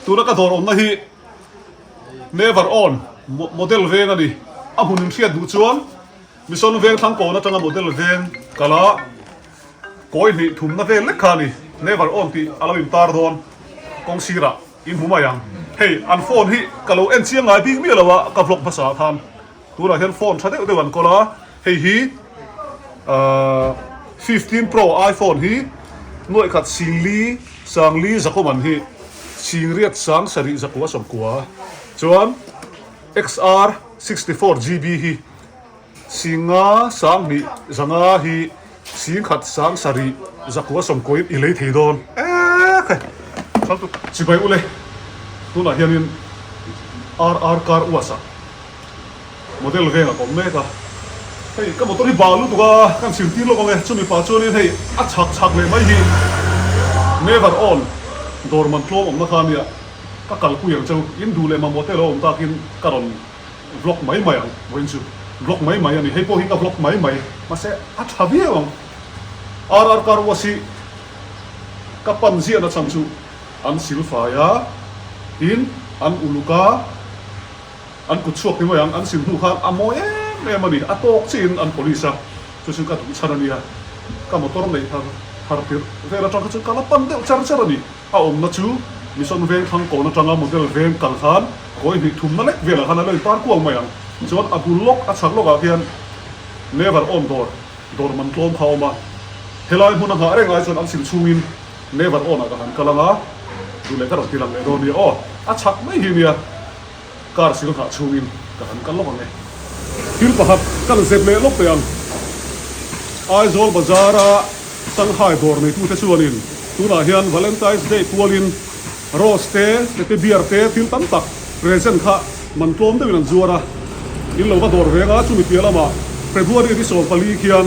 Tuna ka dawr awmna hi Never On model veng a ni. A hmun in hriat duh chuan Mission veng thlang kawn atanga model veng kal a kawi hnih thumna vel lek kha a ni. Never On tih a lo intar dawn kawng sirah in hmu mai ang. Hei an phone hi ka lo en chiang ngai bik miah lo a ka vlog hmasa ah khan. Tunah hian phone tha deuh deuh an kawl a, hei hi ahh 15 pro iPhone hi nuaih khat singli sangli zakawm an hi singriat sang sarih zakua sawmkua chuan XR 64 GB hi singa sanghnih zanga hi singkhat sang sarih zakua sawmkuain i lei thei dawn ekhai chibai ule tunah hianin RR car uasa. Model veng a kawm mek a, hei ka motor hi bal lutuk a, kan chhirtir lawk ang e, chumi pah chuanin hei a chhak chhak leh mai hi never on dawr man tlawm awmna kha ania, ka kalpui ang cheu, in duh leh mamawh te lo awm takin ka rawn vlog mai mai ang, vawiin chu vlog mai mai a ni, hei pawh hi ka vlog mai mai, mahse a tha viau ang, RR car wash hi ka pan ziahna chhan chu an silfai a, tin an uluk a. An kut chhuak ni mai ang, an sim hnu khan a mawi em em a ni, a tawk chiahin an police a, chu chu ka duh chhan a nia, ka motor neih thar thar tirh vel atang kha chuan ka la pan deuh char char a ni, a awmna chu Mission veng thlang kawn atanga model veng kal khan kawi hnih thumna lek velah khan a lo intar kual mai ang, chuan a bul lawk a chhak lawkah khian never on dawr dawr man tlawm kha a awm a, helai hmun a nghah reng ai chuan an sim chhungin never on ah ka han kal ang a, duh leh ka rawn ti lang leh dawn a nia aw, a chhak mai hi nia. Car sil nghah chhungin ka han kal lawk ang e. Thil pakhat kan zep leh lawk teh ang. Aizawl Bazar a Shanghai dawr neitute chuanin tunah hian Valentine's Day pualin Rose te, tete bear te thil tam tak present kha man tlawm deuhin an zuar a. In lo va dawr veng a, chumi piah lamah February ni 14 khian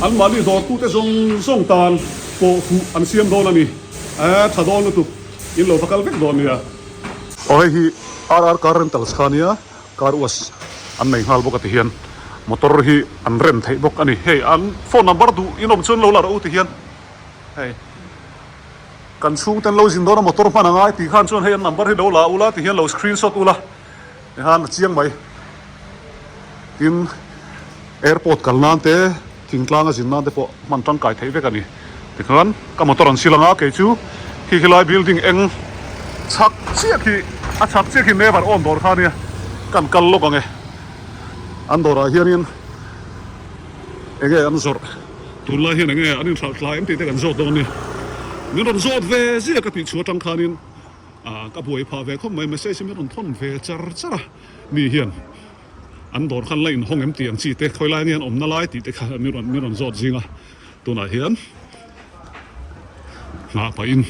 anmahni dawrtute zawng zawng tan pawh fuh an siam dawn a ni. Eeh tha dawn lutuk, in lo va kal vek dawn nia. Aw hei hi RR car rentals kha ania car wash an nei nghal bawk a ti hian motor hi an rent theih bawk a ni hei an phone number duh in awm chuan lo la rawh u ti hian hei kan chhungte an lo zin dawn a motor hman a ngai tih khan chuan hei an number hi lo la ula ti hian lo screenshot ula tikhan a chiang mai tin airport kal nan te thingtlang a zin nan te pawh hman tangkai theih vek a ni tikhan ka motor an sil ang a kei chu khi khilai building eng chhak chiah khi a chhak chiah khi never on dawr kha ania kan kal lawk ang e an dawrah hianin enge an zawrh tunlai hian enge an inhralh thlai em tih te kan zawt dawn a ni min rawn zawt ve ziah ka tih chhuah atang khanin ah ka buai phah ve khawp mai message hi min rawn thawn ve char char a mi hian. An dawr khan la inhawng em tih ang chi te, khawi lai nge an awmna lai tih te kha min rawn min rawn zawt zing a, tunah hian nghah pahin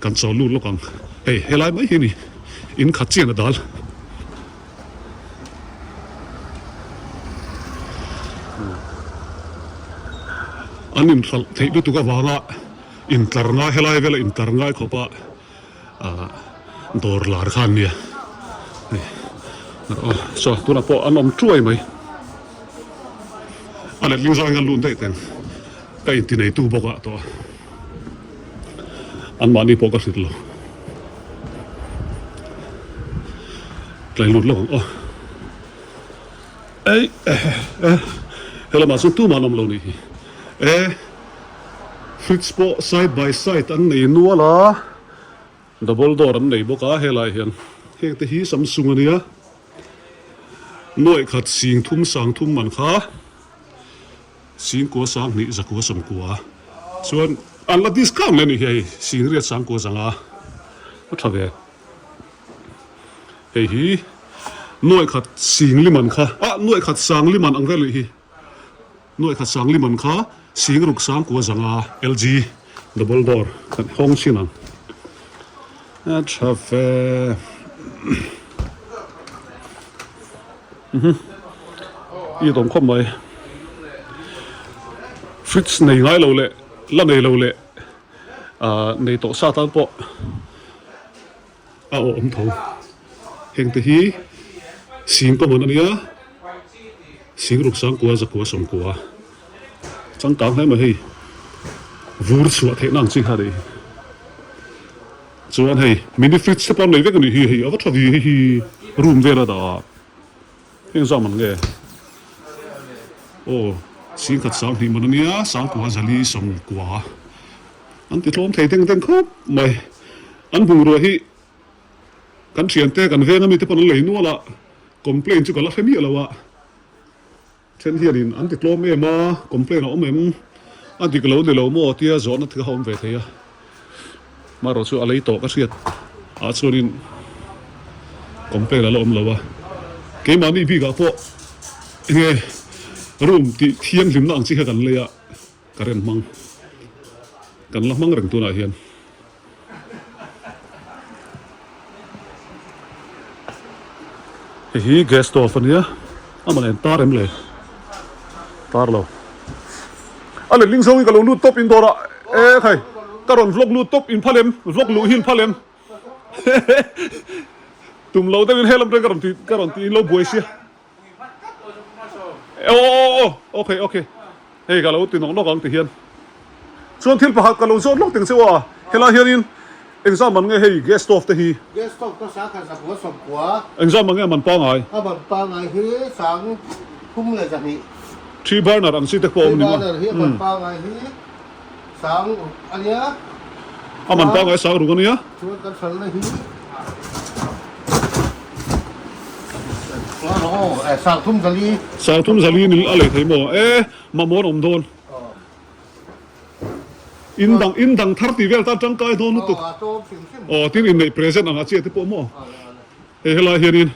kan chawl lut lawk ang, hei helai mai hi a ni in khat chian a dal. An inhralh theih lutuk avanga intlar ngai helai vela intlar ngai khawpa. Ahh dawr lar kha an nia hei aw saw tunah pawh an awm tuai mai a letling zawng hian lut daih teng ka inti neitu bawk ah tawh a anmahni pawh ka hrilh lo tlai lut lawk ang aw ei eh helamah chuan tumah an awm lo nih hi e. Fridge pawh side by side an nei nual a, double door an nei bawk a helai hian heng te hi Samsung a nia, nuaih khat sing thum sang thum man kha sing kua sang hnih zakua sawmkua chuan an la discount leh a nih hi hei sing riat sang kua zanga a tha ve hei hi nuaih khat sing liman kha ah nuaih khat sang liman ang vel nih hi. Nuaih khat sang liman kha sing ruk sang kua zanga LG double door kan hawng chin ang. A tha ve. I dawm khawp mai. Fridge nei ngai lo leh la nei lo leh nei tawh sa tan pawh A awm tho. Heng te hi sing common a nia, sing ruk sangkua zakua sawmkua changkang hle mai hei vur chhuah theihna ang chi kha a nih hi. Chuan hei mini fridge te pawh an nei vek a nih hi hei a va tha ve hei hi room vel a dah a heng zam an nge aw singkhat sanghnih man ania sangkua zali sawmkua an ti tlawm thei deng deng khawp mai an bungrua hi kan thiante kan veng ami te pawn an lei nual a complain chu ka la hre miah lo a. Then hianin an ti tlawm em a, complain a awm em? A dik lo ni lo maw tia zawhna te kha a awm ve thei a. Marawh chu a lei tawh ka hriat ah chuanin complain a la awm lo a. Keimahni bikah pawh enge room tih thianghlimna ang chi kha kan lei a, current hmang kan la hmang reng tunah hian. Hei hi gas stove a nia a man en tar em le tar lo a letling zawng in ka lo lut tawp in dawr ah e khai ka rawn vlog lut tawp in phal em vlog luh hi in phal em tum lo deuh in helam reng ka rawn ti ka rawn ti in lo buai sia Aw aw aw okay okay hei ka lo ti nawk nawk ang ti hian chuan thil pakhat ka lo zawt lawk teng cheu a helai hianin engzam man nge hei gas stove te hi Gas stove ka sang khat zakua sawmkua engzam man nge a man pangai a man pangai hi sang thum leh zahnih three burner ang chi te pawh a awm ni maw three burner hi a man pangai hi Sang ruk a nia. A man pangai sang ruk a nia. Chuan kan hralhna hi sang thum zali. Sang thum zali ni a lei thei maw? E mamawh an awm dawn. In dang in dang thar tih vel tan tangkai dawn lutuk. Aw tin inneih present ang a chiah te pawh maw? Hei helai hianin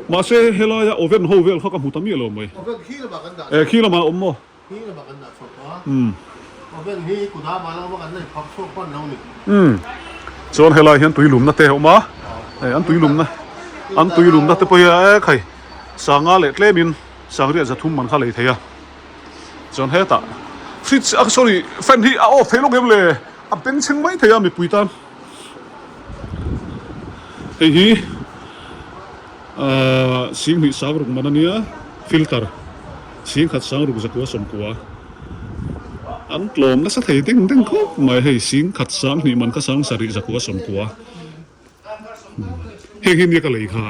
mahse helaia oven ho vel kha ka hmu ta miah lo mai. Oven khi lamah kan dah. E khi lamah a awm maw? Hi lamah kan dah chhuak a, oven hi kut ah mah lama kan nei phak chhuak hman lo ni. Umm chuan helai hian tui lumna te a awm a, hei an tui lumna an tui lumna te pawh hi e khai sanga leh tlemin sangriat zathum man kha lei thei a, chuan hetah fridge ah sorry fan hi a off thei lawk em le a bengchheng mai thei a mipui tan hei hi ahh singhnih sang ruk man ania filter. Singkhat sangruk zakua sawmkua an tlawm nasa thei deng deng khawp mai hei singkhat sang hnih man kha sang sarih zakua sawmkua heng hi nia ka lei kha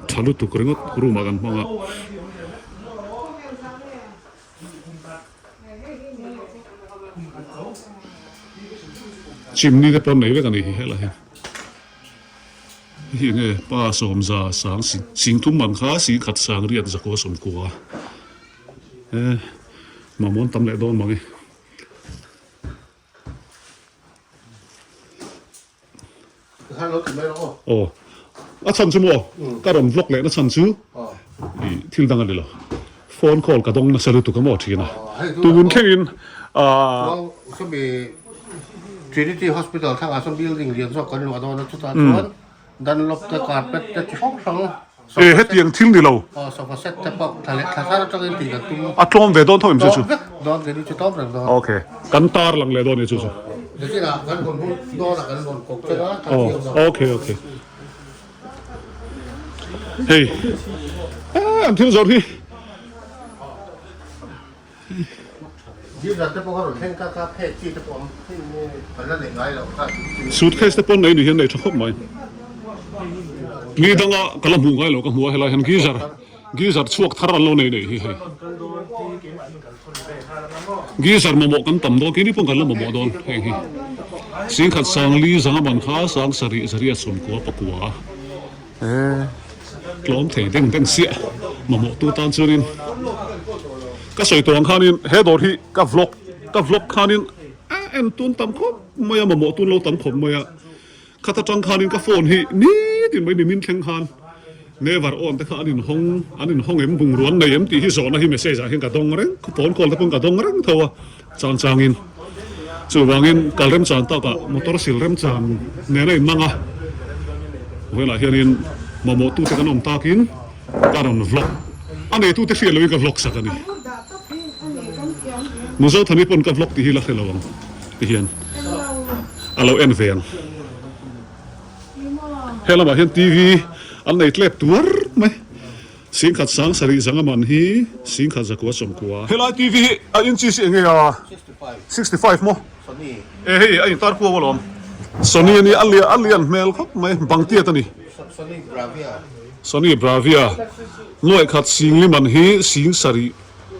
tha lutuk ringawt room ah kan hmang a. Chimney te pawh an nei vek a ni hi helai hian. Hei nge pa sawmza sang sing thum man kha sing khat sang riat zakua sawmkua e mamawh an tam leh dawn mange. Aw a chhan chu maw ka rawn vlog leh na chhan chu ih thil dang a ni lo phone call ka dawng nasa lutuk a maw thin a tun thlengin ah. Trinity Hospital thlangah sawn building lian zawk kan luah dawn a chutah chuan Dunlop te carpet te chi hrang hrang E hetiang thil ni lo. Aw sofa set te pawh thla leh thla thar atangin tih kan tum. A tlawm ve dawn tho em chu chu? Tlawm vek dawn kei ni chu tlawm reng dawn. Ok kan tar lang leh dawn e chu chu. Nitinah kan rawn hun dawnah kan rawn kawk chen a thla thiam dawn. Ok ok hei an thil zawrh hi. Suitcase te pawn nei ni hian nei tha khawp mai. Ni danga ka la hmuh ngai lo ka hmu a helai hian geyser geyser chhuak thar an lo nei nei hi hei. Geyser mamawh kan tam dawn keini pawn kan la mamawh dawn heng hi. Singkhat sangli zanga man kha sang sarih zariat sawmkua pakua. Tlawm thei deng deng siah mamawh tu tan chuanin ka sawi tawh ang khanin he dawr hi ka vlog ka vlog khanin a en tun tam khawp mai a mamawh tun lo tam khawp mai a khat atang khanin ka phone hi nitin mai nimin thleng khan never on te kha an inhawng an inhawng em bungrua an nei em tih hi zawhna hi message ah hian ka dawng reng phone call te pawn ka dawng reng tho a chang changin chuvangin kal remchan takah motor sil remchan nen a inmang a velah hianin mamawh tute kan awm takin ka rawn vlog a neitute hriat loin ka vlog sak a ni Mizothami pawn ka vlog tih hi la hre lo ang ti hian a lo en ve ang he lamah hian T_V an nei tlep tuar mai. Singkhat sang sarih zanga man hi singkhat zakua sawmkua. Helai TV hi a inches hi enge a? 65 maw? E hei a intar kuau alawm. Sony a ni a lian a lian hmel khawp mai bang tiat a ni. Sony Bravia. Sony Bravia nuaih khat sing liman hi sing sarih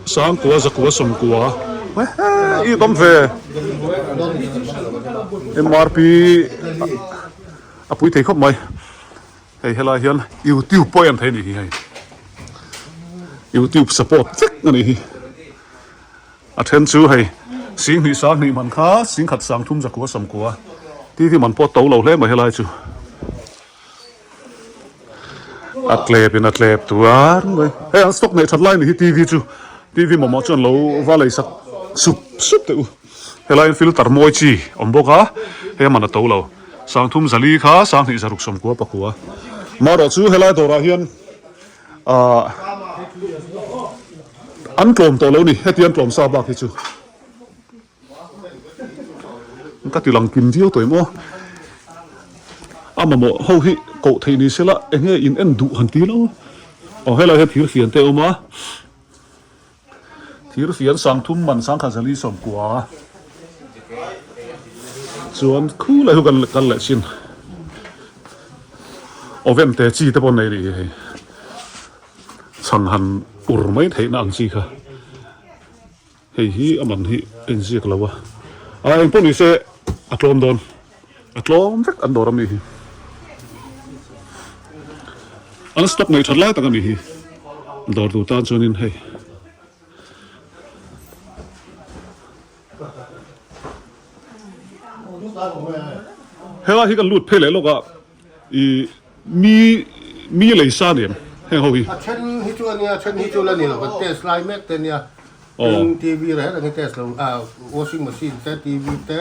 sangkua zakua sawmkua i awm ve MRP a pui thei khawp mai. Hei helai hian YouTube pawh en thei a nih hi hei YouTube support vek a nih hi a then chu hei singhnih sanghnih man kha singkhat sangthum zakua sawmkua T V man pawh to lo hle mai helai chu a tlep in a tlep tuar mai hei an stock neih that lai a nih hi T V chu T V mamawh chuan lo va lei sak sup sup teh u helai in filter mawi chi awm bawk a hei a man a to lo. Sangthum zali kha sanghnih zaruk sawmkua pakua. Marawh chu helai dawrah hian ahh an tlawm tawh lo ni, heti an tlawm sa bak hi chu ka ti lang kim viau tawh em aw. A mamawh ho hi koh theih ni sela eng nge in en duh han ti lo. Aw helai hian thir fian te a awm a. Thir fian sangthum man sangkhat zali sawmkua chuan khu lai chu kan kal leh chin oven te chi te pawh nei rih hi hei chhang han ur mai theihna ang chi kha hei hi a man hi a inziak lo a a eng pawh ni se a tlawm dawn a tlawm vek an dawr ami hi an stock nei that lai tak ani hi dawr tur tan chuanin hei helai hi kan lut phei leh lawk a ih mi mi lei sa ni em heng ho hi a then hi chu ania a then hi chu la ni lo kan test lai mek te ania tin T V reng reng hi test lo ah washing machine te T V te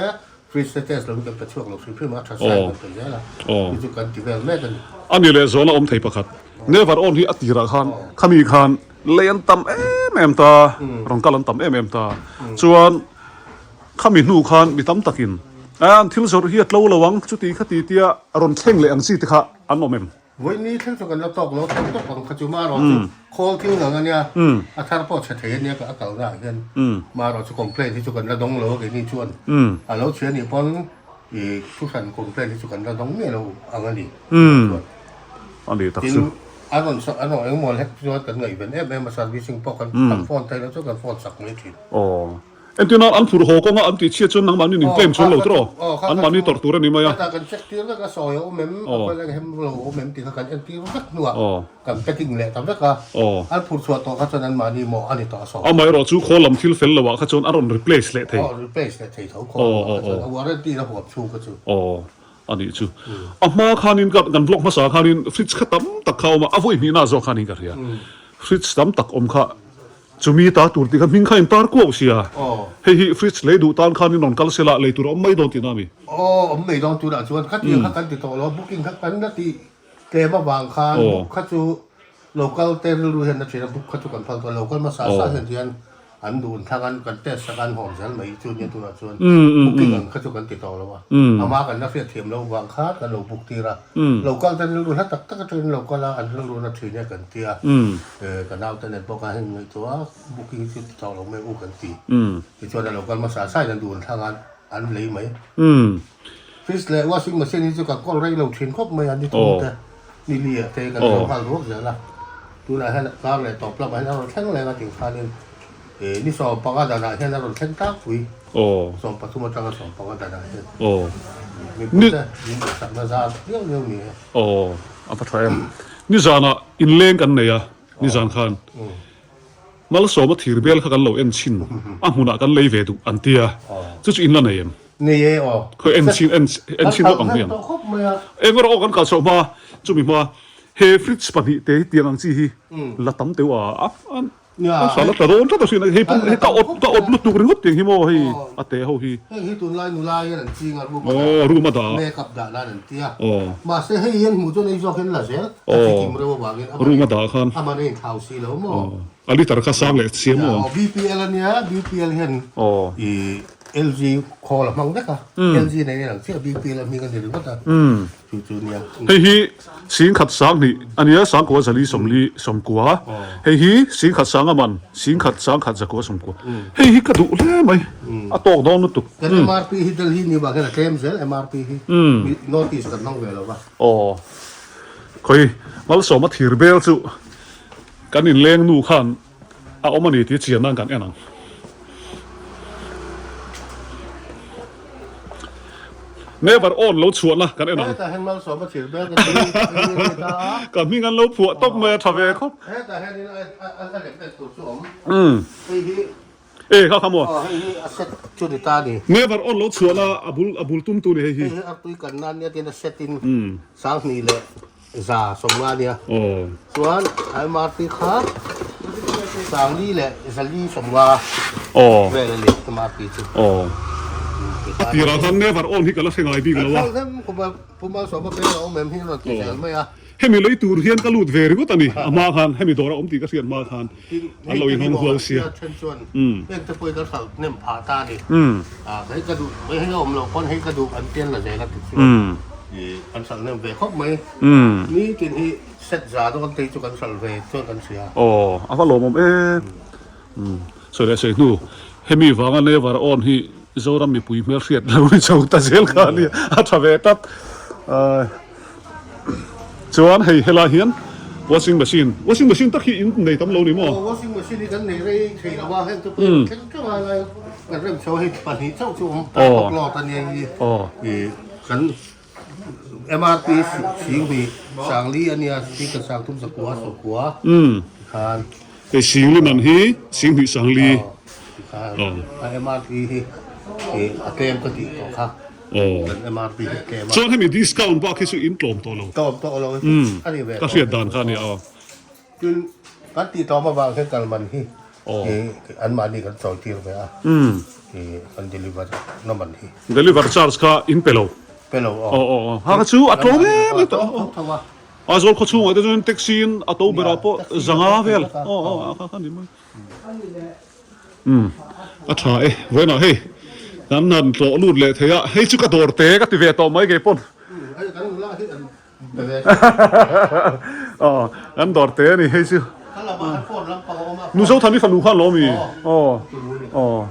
Fridge te test lo hi kan pe chhuak lo hrim hrim a, tha sai kan pe zel a, chu chu kan ti vel mek a ni. A ni leh zawhna awm thei pakhat, Never on hi a tirah khan khami khan lei an tam em em ta, rawn kal an tam em em ta, chuan khami hnu khan mi tam takin an thil zawrh hi a tlo lo ang chuti khati tia rawn thleng leh ang chi te kha an awm em? Vawiini thleng chu kan la tawk lo tawk tawk ang kha chu marawh chu khawl thil ngang a nia, a thar pawh chhe thei a nia ka a kalna ah hian marawh chu complaint hi chu kan la dawng lo a keini chuan a lo chhia nih pawn ih thu hran complaint hi chu kan la dawng miah lo ang a ni chuan tin a rawn a rawn engmaw hlek chuan kan ngaihven em em a servicing pawh kan phone theih loh chuan kan phone sak mai thin. Entirna an phurh haw kawnga an tih chhiat chuan nangmahni nin claim chuan lo tur aw, anmahni tawrh tur a ni mai a. Hetah kan check tir vek a, sawi a awm em, a khawi leng hem lo awm em tih kha kan entir vek hnuah kan packing leh ta vek a, an phurh chhuah tawh kha chuan anmahni mawh a ni tawh a sawi. Amaherawh chu khaw lam thil fel loah kha chuan a rawn replace leh thei. Aw, replace leh thei tho khaw lamah kha chuan a warranty a huam chhung kha chu. Aw, a nih chu. A hma khanin ka kan vlog hmasa khanin fridge kha tam tak kha a awm a, a vawi hnihna zawk khanin ka hria. Fridge tam tak awm kha. Chumi ta tur tih kha hming kha in tar kuau sia. Hei hi fridge lei duh tan khan in rawn kal sela lei tur a awm mai dawn tihna a mi? Aw, awm mai dawn tunah chuan khatiang kha kan ti tawh lo a, booking kha kan la tih tlem avang khan book kha chu local te rilru hian a thin a, book kha chu kan phal tawh lo, local hmasa sa hian hian an duh thlang an kan test sak a an hawm zel mai chu nia tunah chuan booking ang kha chu kan ti tawh lo a, amah kan la hriatthiam loh vang khan kan lo book tir a, local te rilru hla tak tak atangin local a an rilru na thin e kan ti a. Ka naute nen pawh khan heng ngaihtuah a, booking hi chu ti tawh lo mai u kan ti. Tichuan a lo kal hmasa sain an dun thlang a, an lei mai. Fridge leh washing machine hi chu kan kawl rei lo thin khawp mai a, ni thum te, ni li ah te kan zo nghal ruak zel a. Tunah hian kar leh tawp lamah hian a rawn thleng leng a tingkhanin ni 15 danah hian a rawn thleng tlangpui. 13 atanga 15 danah hian mipuite min duhsakna zar viau viau ni e. Aw, a va tha em. Nizanah inleng kan nei a, nizan khan Malsawma thir bel kha kan lo en chhin, a hmunah kan lei ve duh an ti a, chu chu in la nei em? Nei e aw. Khawi en chhin en en chhin lawk ang hian. Eng erawh aw kan kal chhoh hma, chumi hma he fridge pahnihte hi tiang ang chi hi la tam teuh a, a A hran a tla dawn tlat a hriat a, hei pawh hei ka awt ka awt lutuk ringawt tiang hi maw hei a te ho hi. Heng hi tunlai nula hian an ching a room a dah. Aw room a dah. Make up dah nan an ti a. Aw. Mahse hei hian hmuh chuan ei zawk hian la zel. A chi kim reuh avangin a room a dah khan. A man a inthlau si lo maw. Aw. A liter kha sang leh chiam maw. Aw BPL a nia BPL hian. Aw. I. LG khawl a hmang vek a, LG nen in ang chiah BPL a hming a ni ringawt a, chu chu nia. Hei hi Singkhat Sanghnih a nia, Sangkua Zali Sawmli Sawmkua. Hei hi Singkhat Sanga man, Singkhat Sangkhat Zakua Sawmkua. Hei hi ka duh hle mai, a tawk dawn lutuk. Kan MRP hi Delhi ni vang hian a tlem zel MRP hi, notice kan hmang ve lo va. Aw, khawi Malsawma thir bel chu kan inleng nu khan a awm a ni tih chian nan kan en ang. Never on lo chhuahna kan en ang. Hetah hian Malsawma thir bel ka hming a ni ta a. Ka hming an lo phuah tawp mai a tha ve khawp. Hetah hianin a lem en tur chu a awm. Hei hi. E kha kha maw. Aw hei hi a set chu ni ta a ni. Never on lo chhuahna a bul a bul tum tu ni hei hi. Hei hi artui kan nan nia tiin a set in 20 leh Za sawmnga a nia. Chuan MRT kha 40 leh 4 sawmnga vel a ni MRT chu. A tirah khan never on hi ka la hre ngai bik lo a. Pu Malsawma peng a awm em hi a rawn ti zel mai a. Hemi lei tur hian ka lut ve ringawt a ni. A hma khan hemi dawr a awm tih ka hriat hma khan an lo inhawng hual sia. Then chuan heng te pawhin ka hralh hnem phah ta a ni. Hei ka duh hei a awm loh pawn hei ka duh an pian la zel a ti chuan. Kan hralh hnem ve khawp mai. Nitin hi set za dawn te hi chu kan hralh ve chuan kan hria. Aw, a va lawmawm em. Sawi leh sawi hnu, hemi vanga never on hi Zoram mipui hmelhriat lo ni chho ta zel kha a nia, a tha ve tlat. Chuan hei helai hian washing machine, washing machine tak hi in nei tam lo ni maw? Aw, washing machine hi kan nei rei thei lo a, heng chu pawh thleng teuh a lai kan rem chho hei pahnih chauh chu awm ta top load a nia hi. Kan MRP sing hi 40 a nia, sing kan sang thum zakua sawkua tikhan. Hei sing li man hi sing hnih 40. Tikhan a MRP hi a tlem ka tih tawh kha. Kan MRP hi a tlem a. Chuan hemi discount bak hi chu in tlawm tawh lo. Tlawm tawh lo a ni ve tawh. Ka hriat dan kha a nia aw. Tin, kan tih tlawm avang hian kal man hi anmahni kan chawi tir ve a, kan deliver na man hi. Deliver charge kha in pe lo? Pe lo aw. Aw aw aw, ha kha chu a tlawm em em tawh a. Aizawl khaw chhungah te chuan taxi in a to berah pawh zanga vel aw aw a kha kha ni mai. Umm a tha e, vawiinah hei kan han tlawh lut leh thei a, hei chu ka dawr te ka ti ve tawh mai kei pawn. Hei kan nula hi an Aw an dawr te a ni hei chu. Nu Zothani fanu khan lo mi? Aw aw.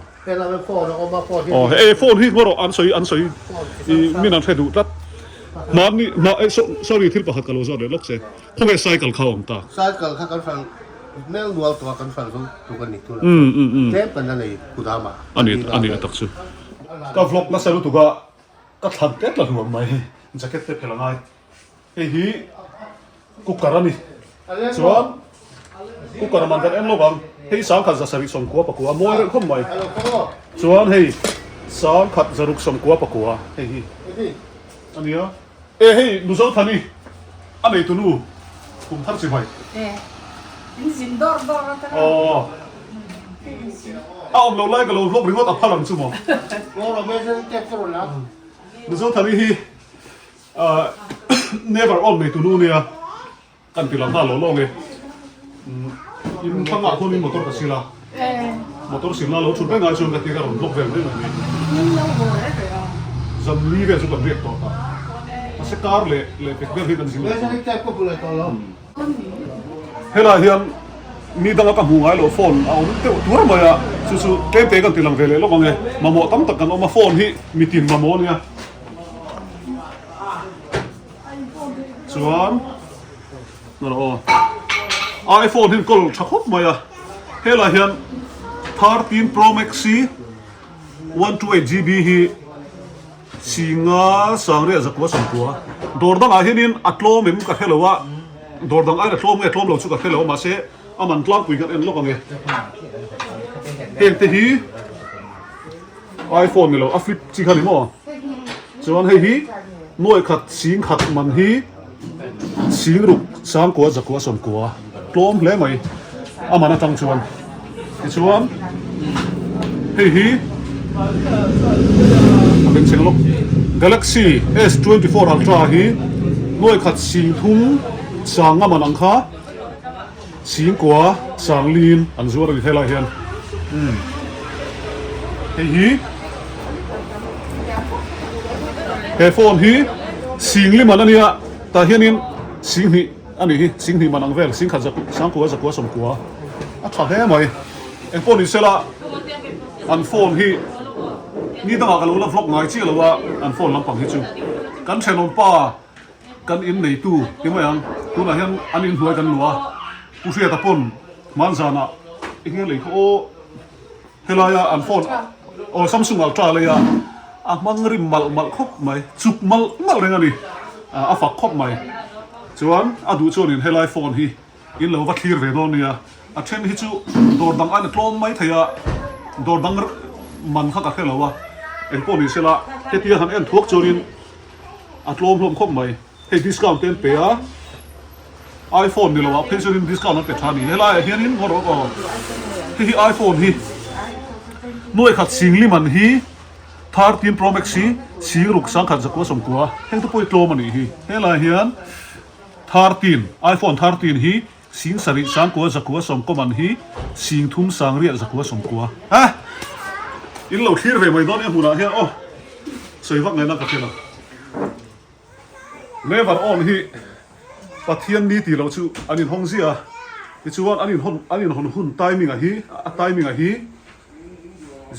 Aw hei phone hi ngaw rawh an sawi an sawi i min an hre duh tlat. Mahni mah sorry thil pakhat ka lo zawt leh lawk che. Khawnge cycle kha a awm ta? Cycle kha kan hran mel nual tawh a kan hran zo tuk a ni tunah chuan tlem kan la nei kudamah. A ni a ni a tak chu. Ka vlog nasa lutuk a. Ka thlan tep la hluam mai jacket te phelh a ngai hei hi cooker a ni chuan cooker man kan en lawk ang hei 10,000 790 pakua mawi reuh khawp mai chuan hei 10,000 690 pakua hei hi a nia e hei Nuzothani a neitu nu kum thar chi mai aw. A awm lo lai ka lo vlog ringawt a phal ang chu maw. Mizothari hi never on nei tunu nia kan ti lang nghal lo lo nge. In thlang ah khuanin motor ka sil a. Motor silna lo thut reng ai chuan ka ti ka rawn vlog vel mai mai ni. Zamli vel chu kan riak tawh ta. Mahse kar leh leh pek vel hi kan zing leh. Helai hian mi danga ka hmuh ngai loh phone a awm deuh tuar mai a, chu chu tlem te kan ti lang ve leh lawk ang e, mamawh tam tak kan awm a, phone hi mitin mamawh a nia. Chuan aw iPhone hi an kawl tha khawp mai a, helai hian 13 Pro Max hi 128 GB hi Singa Sangria zakua sawmkua dawr dangah hianin a tlawm em ka hre lo a, dawr dang aiin a tlawm nge tlawm lo chu ka hre lo a mahse a man tlangpui kan en lawk ang e. Heng te hi iPhone ni lo a flip chi kha ni maw? Chuan hei hi nuai khat sing khat man hi sing ruk sangkua zakua sawmkua tlawm hle mai a man atang chuan. Tichuan hei hi a bengchheng lawk Galaxy S24 Ultra hi nuai khat sing thum sang a man ang kha sing kua sang lin an zuar a ni helai hian umm hei hi. He phone hi singli man a nia, tah hianin singhnih a nih hi, singhnih man ang vel, singkhat sangkua zakua sawmkua a tha hle mai. Engpawh ni sela an phone hi ni dangah ka lo la vlog ngai chiah lo a, an phone lampang hi chu kan thenawm pa kan in neitu ti mai ang, tunah hian an inhnuai kan luah a, Pu Hriata pawn hmanzanah eng nge lei kha aw. Helaia an phone aw Samsung Ultra leia a hmang rim malh malh khawp mai, chuk malh malh reng a ni, a fak khawp mai. Chuan a duh chuanin helai phone hi in lo va thlir ve dawn nia, a then hi chu dawr dang aiin a tlawm mai thei a, dawr dang man kha ka hre lo a, engpawh ni sela hetia han en thuak chuanin a tlawm hlawm khawp mai. Hei discount te an pe a, iPhone ni lo ah phei chuanin discount an pe tha a ni. Helaiah hianin ngaw rawh aw, hei hi iPhone hi nuai khat singli man hi 13 Pro Max hi singruk sangkhat zakua sawmkua heng te pawh hi tlawm a nih hi. Helaiah hian 13 iPhone 13 hi sing sarih sangkua zakua sawmkaw man hi sing thum sangriah zakua sawmkua. Ha! In lo thlir ve mai dawn e hmunah hian aw, sawi vak ngaihna ka hre lo. Never on hi Pathian ni tih loh chu an inhawng ziah a, tichuan an inhawn an inhawn hun timing a hi a timing a hi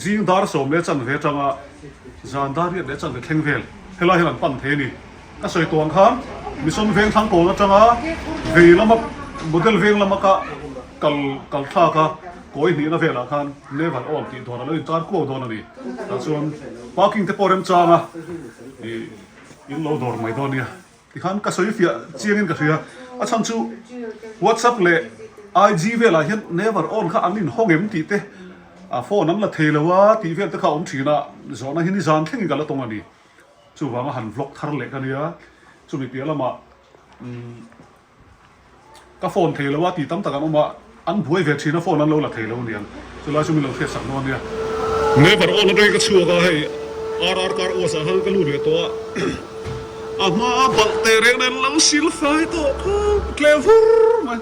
zing dar sawm leh chanve atanga zan dar riat leh chanve thleng vel helai hian an pan thei a ni. Ka sawi tawh ang khan Mission veng thlang kawn atanga vei lama model veng lama ka kal kal thlak a kawi hnihna velah khan Never on tih dawr a lo intar kuau dawn a ni. Tah chuan parking te pawh remchang a ih. In lo dawr mai dawn nia tikhan ka sawi fiah chiangin ka hria. A chhan chu WhatsApp leh IG velah hian never on kha an inhawng em tih te a phone an la thei lo a tih vel te kha a awm thin a, zawhna hi nizan thlengin ka la tawng a ni. Chuvanga han vlog thar leh ka nia, chumi piah lamah umm. Ka phone thei lo a tih tam tak an awm a, an buai ve thin a phone an lo la thei lo aniang, chulai chu min lo hriat sak dawn nia. Never on atangin ka chhuak a, hei RR car wash ah khan ka lut leh tawh a, a hma a balh teh reng nen lo sil fai tawh khawp tle vur mai.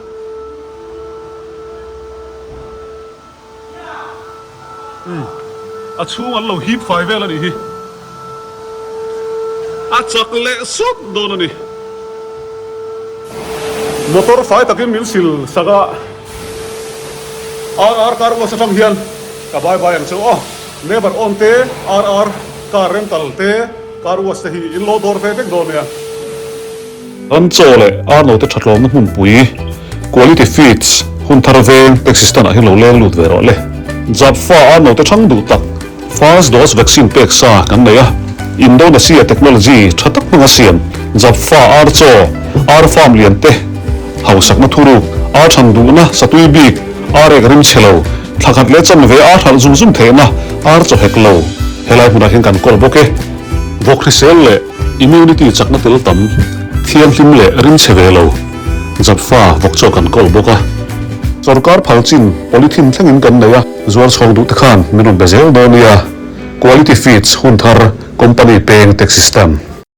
Umm a chhung an lo hip fai vel a nih hi. A chak leh sawt dawn a ni. Motor fai takin min sil sak a, RR car wash atang hian ka bye bye ang chu aw. Never on te, RR car rental te, car wash te hi in lo dawr ve vek dawn nia. Ram chaw leh arnote tha tlawmna hmunpui, Quality Feeds, hun thar veng taxi stand ah hian lo leng lut ve rawh le. Japfa arnote thang duh tak, First dose vaccine pek sa kan nei a, Indonesia technology tha tak hmanga siam Japfa ar chaw, ar farm lian te, hausakna thuruk, ar than duhna satui bik, ar ek rim chhe lo, thla khat leh chanve ar hralh zung zung theihna ar chaw hek lo, helai hmunah hian kan kawl bawk e. Vawk hrisel leh immunity chakna tel tam, thianghlim leh rimchhe ve lo, Japfa vawk chaw kan kawl bawk a. Sorkar phal chin polythene thlengin kan nei a, zuar chhawng duh te khan min rawn be zel dawn nia. Quality Feeds, Hunthar, Company peng Taxi Stand.